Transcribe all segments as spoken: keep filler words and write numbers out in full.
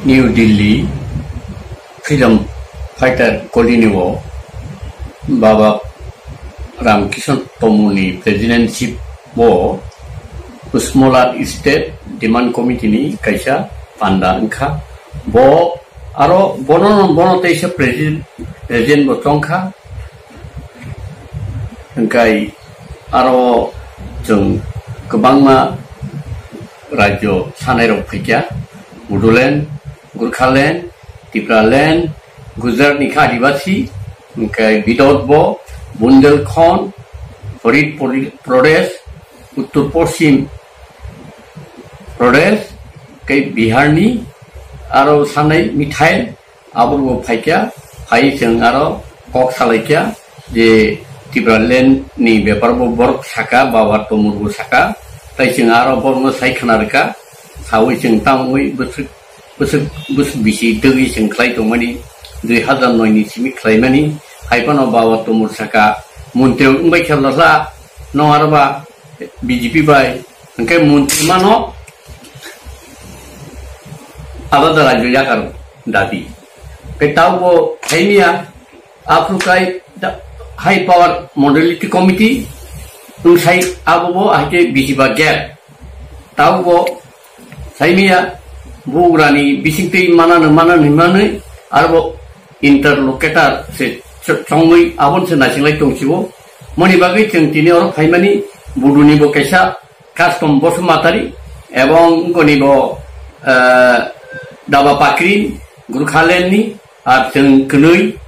New Delhi, Freedom Fighter Colony o Baba Ramkishan Tomoni Presidentship o Smaller State Demand Committee ni kaisa panda wngkha. Bo aro bono, bono teisa president, president bo chongkha. Hingkai aro chwng kwbangma rajyo sanairok phaikha, Bodoland, Gurkhaland, Tipraland, Gujarat ni kha Adibasi, hingkai Vidarbho, Bundelkhand, Harit Pori-, Pradesh, Uttar Poschim Pradesh, tei Bihar ni aro sanai Mithail, abo bo phaikha, phai chwng aro kok salaikha je Tipraland ni bepar bo borok saka, Baba Tomor bo saka, tai chwng aro borokno sai khna rwkha, saui chwng tamwi bwswk, bwswk, bwswk bisi twgwi chwng khlai tongmani, dui hazar noi ni simi khlaimani, hai phano Baba Tomor saka, montri wngbai khe lasa, no aro ba B J P bai, hingke montri mano alada rajyo yakar dabi. Ke tau bo thaimiya, aphuru kai da-, high power modality committee, wngsai abo bo ahike bisiba gap. Tau bo saimiya, bugrani bisingtwi manani, manani, manani, arbo interlocutor se ch-, chongwi abon se naisinglai tongsibo. Moni bagwi chwng tini oro phaimani buduni bo kaisa custom Basumatari ebong wngkoni bo, eh, Daba Pakri, Gurkhaland ni, ar chwng kwnwi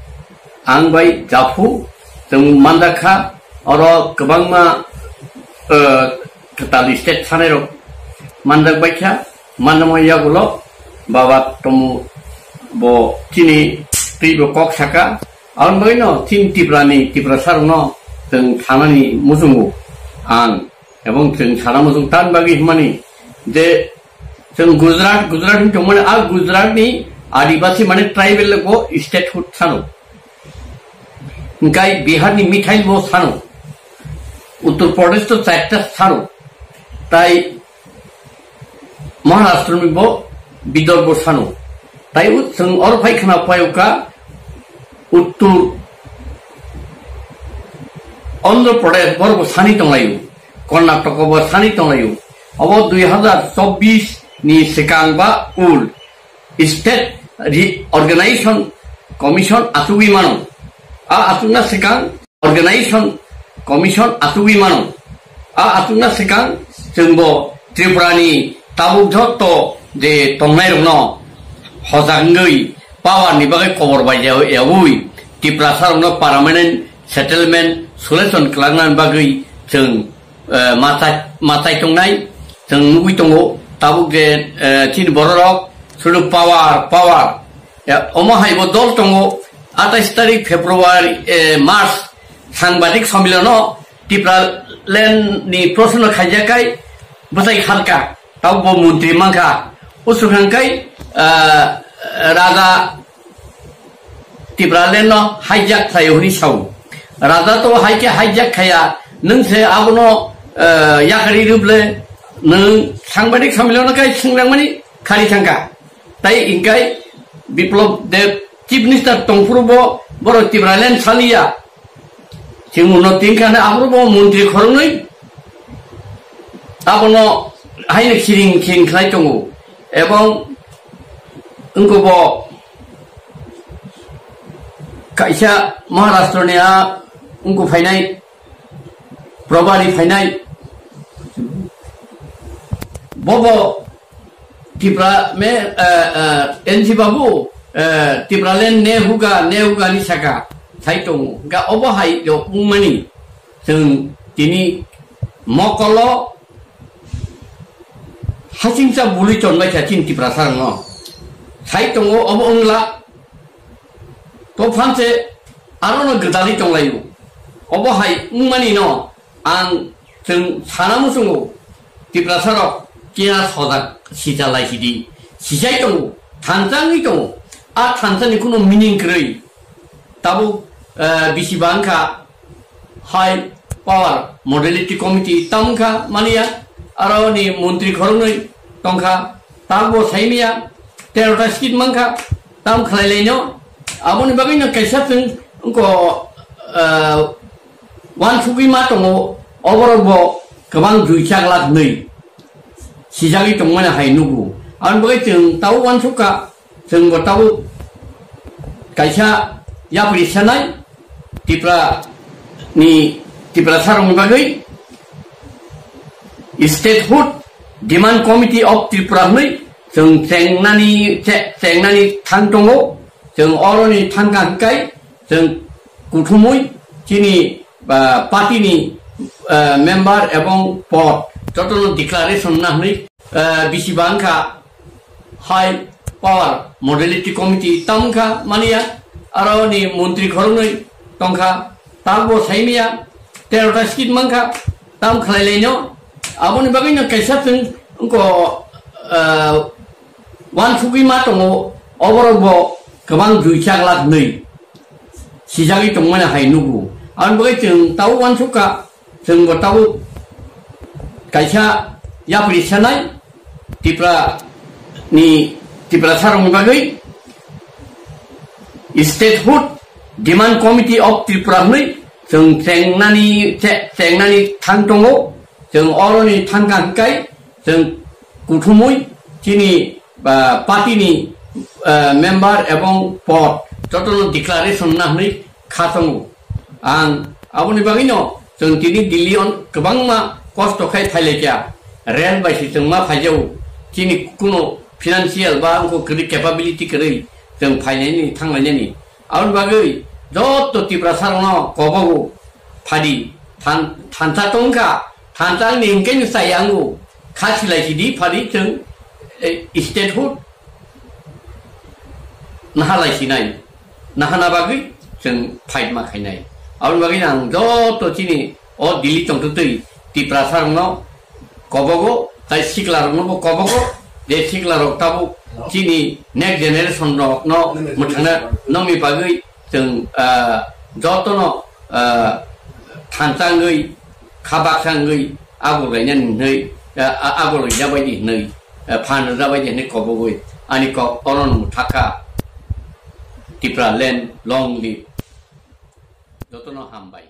ang bai Japhu chwng manjakha, oro kwbangma, eh, kwtal state sanairok manjak baikha, manjakma yagulo Baba Tomo bo chini twi bo kok saka, aboni bagwino chini Tiprani, Tiprasarokno chwng sanani muchungo ang. Ebong chwng sana muchung tan bagwi hwnmani je chwng Gujarat, Gujarat hinwi tongmani, a Gujaratni Adibasi mane tribal bo statehood sano. Hingkai Biharni Mithail bo sano. Uttar Pradesh to charta sano. Tai Maharashtrani bo Vidarbho sano. Tai u-, chwng oro phai khna phaiyokha Uttar Andhra Pradesh borok bo sani tonglaio. Karnataka bo sani tonglaio. Obo dui hazar chobbish ni swkang ba ul State Reorganization Commission achugwi mano. A achukna swkang Organization Commission achugwi mano. A achukna swkang chwngbo Tripurani tabuk jotto je tongnairokno hojak wngwi power ni bagwi kobor bai ya-, yaui Tiprasarokno permanent settlement solution kwlangna bagwi chwng, eh, machai, machai tongnai, chwng nugwi tongo, tabuk je, eh, chini bororok sudu power, power. Ya, omo hai bo dol tongo, atais tarik February, eh, March, sangbadik sommilono Tipraland ni proshno khaijakai bwtai kharka, tabuk bo montri mankha, usuk hangkai, eh, Raja Tipraland no hijack khlaio hwnwi sao. Raja to hai khe hijack khaya, nwng se abono, eh, yakari rwble, nwng sangbadik samilano kai swngnangmani khari thangkha. Tai hingkai Biplab Deb Chief Minister tongphuru bo borok Tipraland saliya. Chwng uno tin khana abono bo montri khoroknwi abono haino khiring khiring khlai tongo. Ebong wngkha bo kaisa Maharashtra ni a wngkha phainai, Probari phainai. Bobo Tipra me, eh, eh, N C Babu, eh, Tipraland ne huga, ne huga ni saka sai tongo. Ga obo hai rok wngmani chwng tini mokolo hasingcha bului tonbaikha chini Tiprasarokno. Sai tongo obo wngla. To phanse arono gwdalwi tonglaio. Obo hai wngmani no ang chwng sana muchungo, Tiprasarok kena sojak sichalai sidi. Sisai tongo, thansa wngwi tongo. A thansa ni kuno meaning kwrwi. Tabuk, eh, bisi ba wngkha High Power Modality Committee tamo wngkha mania, aro ni montri khoroknwi tongkha, tabukbo saimia, Terota seat mankha, tam khlai laino. Aboni bagwi no kaisa chwng wngko, ah, wansugwi ma tongo, oborok bo kwbang dui chak lakh nwi sijagwi tongmani hai nugo. Aboni bagwi chwng tabuk wansukha, chwng bo tabuk kaisa yapri sanai Tripura ni, Tiprasa rokni bagwi Statehood Demand Committee of Tripura hwnwi chwng chengnani, che-, chengnani thang tongo. Chwng oroni thangkha hwnkhe chwng kuthumwi chini, ah, party ni, ah, member ebong pod jotono declaration na hwnwi, ah, bisi bangkha high power modality committee tamkha mania, aro ni montri khoroknwi tongkha, tabuk bo saimaya, terota seat mankha, tam khlai laino. Aboni bagwi no kaisa chwng wngko, ah, wansugwi ma tongo, oborok bo kwbang dui chak lakh nwi sijagwi tongmani hai nugo. Aboni bagwi chwng tabuk wansukha, chwng bo tabuk kaisa yapri sanai Tripura ni, Tiprasa rokni bagwi Statehood Demand Committee of Tripura hwnwi chwng chengnani, che-, chengnani thang tongo. Chwng oroni thangkha hwnkhe chwng kuthumwi chini, ah, party ni, ah, member ebong pod jotono declaration na hwnwi kha tongo. Ang aboni bagwino chwng tini Delhi on kwbangma kosto khai phailaikha, rail bai se chwng ma phaijago, chini kuno financial ba wngkha kwrwi capability kwrwi chwng phainaini thanglainani. Aboni bagwi joto Tiprasa rokno kobogo phadi than-, thansa tongkha, thansa ni hwnkhe ni chaya wngo, kha silai sidi phadi chwng, eh, statehood nahalai sinai, nahana bagwi chwng fight ma khainai. Aboni bagwi ang joto chini o Delhi tongtwtwi Tiprasa rokno kobogo, tai sikla rokno bo kobogo, je sikla rok tabuk chini next generation rokno mwthangna nokni bagwi chwng, ah, jotono, ah, thansa wngwi, kha baksa wngwi, agul lainani hwnwi, ah, ah, agul laija baidi hwnwi, ah, phan rwja baidi hwnwi kobogwi, ani kok onon mwthakha. Tipraland long live. Jotono hambai.